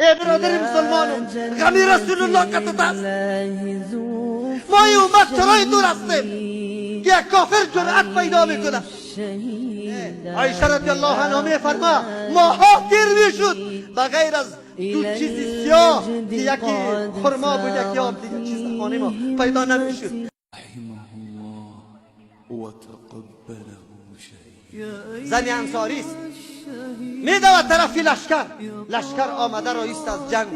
ای برادر مسلمانم، غمی رسول الله قطعت است. ما این امت چرا دور هستیم که یک کافر جرأت پیدا میکنه؟ عایشه رضی الله عنها میفرما ماها تیر میشد، بغیر از دو چیز سیاه که یکی خرما بود، یکی آب، دیگه چیز خانه ما پیدا نمیشد. رحمه الله وتقبله شهيدا. زن انصاری است، میدود طرف لشکر. لشکر آمده را ایست از جنگ.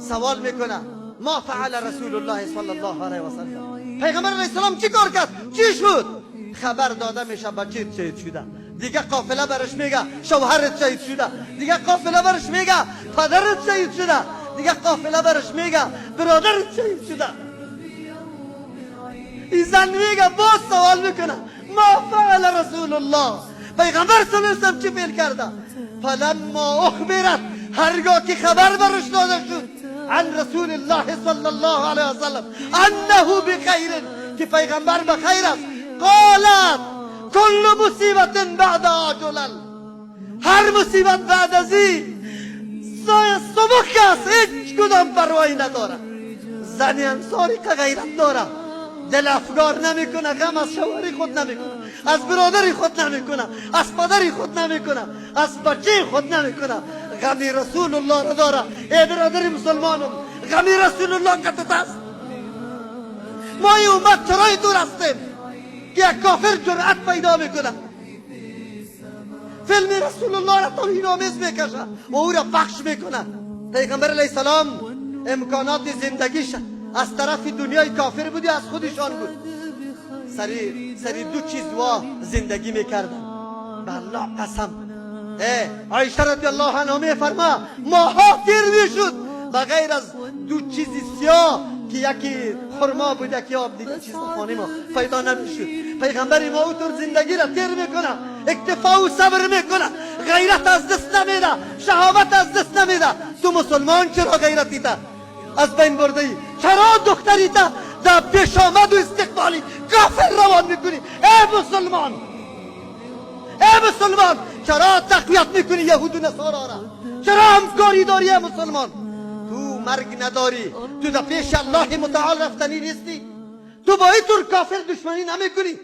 سوال میکنه: ما فعل رسول الله صلی الله علیه و سلم؟ پیغمبر علیه السلام چی کار کرد؟ چی شد؟ خبر داده میشه بچه شهید شده. دیگه قافله برش میگه شوهرت شهید شده. دیگه قافله برش میگه پدرت شهید شده. دیگه قافله برش میگه برادرت شهید شده. این زن میگه باز سوال میکنه: ما فعل رسول الله؟ پیغمبر صلی الله علیه وسلم چی فعل کرده؟ فلما اخبرت، هرگاه که خبر برش داده شد، عن رسول الله صلی الله علیه وسلم انه بخیر، که پیغمبر بخیر است، قالت کل مصیبت بعد جلل. هر مصیبت بعد از این سبک است، هیچ کدام پروایی نداره. زن انصاری که غیرت داره، دل افگار نمیکنه، غم از شوهری خود نمیکنه، از برادری خود نمیکنه، از پدری خود نمیکنه، از بچه خود نمیکنه، غمی رسول الله را داره. ای برادر مسلمانم، غمی رسول الله قطعت است. ما این امت چرا دور هستیم که یک کافر جرأت پیدا میکنه، فیلم رسول الله را توهین آمیز میکشه و او را پخش میکنه؟ پیغمبر علیه السلام امکانات زندگیش از طرف دنیای کافر بود یا از خودشان بود؟ سری سری دو چیز وا زندگی میکردن. به الله قسم، عایشه رضی الله عنها میفرما ماها تیر میشد، بغیر از دو چیز سیاه که یکی خرما بود، یکی آب، دیگه چیز خانه ما پیدا نمیشد. پیغمبر ما اوطور زندگی را تیر میکنه، اکتفا و صبر میکنه، غیرت از دست نمیده، شهامت از دست نمیده. تو مسلمان چرا غیرتی تا از بین برده ای؟ چرا دختری تا در پیش آمد و استقبالی کافر روان میکنی؟ ای مسلمان، ای مسلمان، چرا تقویت میکنی یهود و نصارا را؟ چرا همکاری داری؟ ای مسلمان، تو مرگ نداری؟ تو در پیش الله متعال رفتنی نیستی؟ تو با اینطور کافر دشمنی نمیکنی؟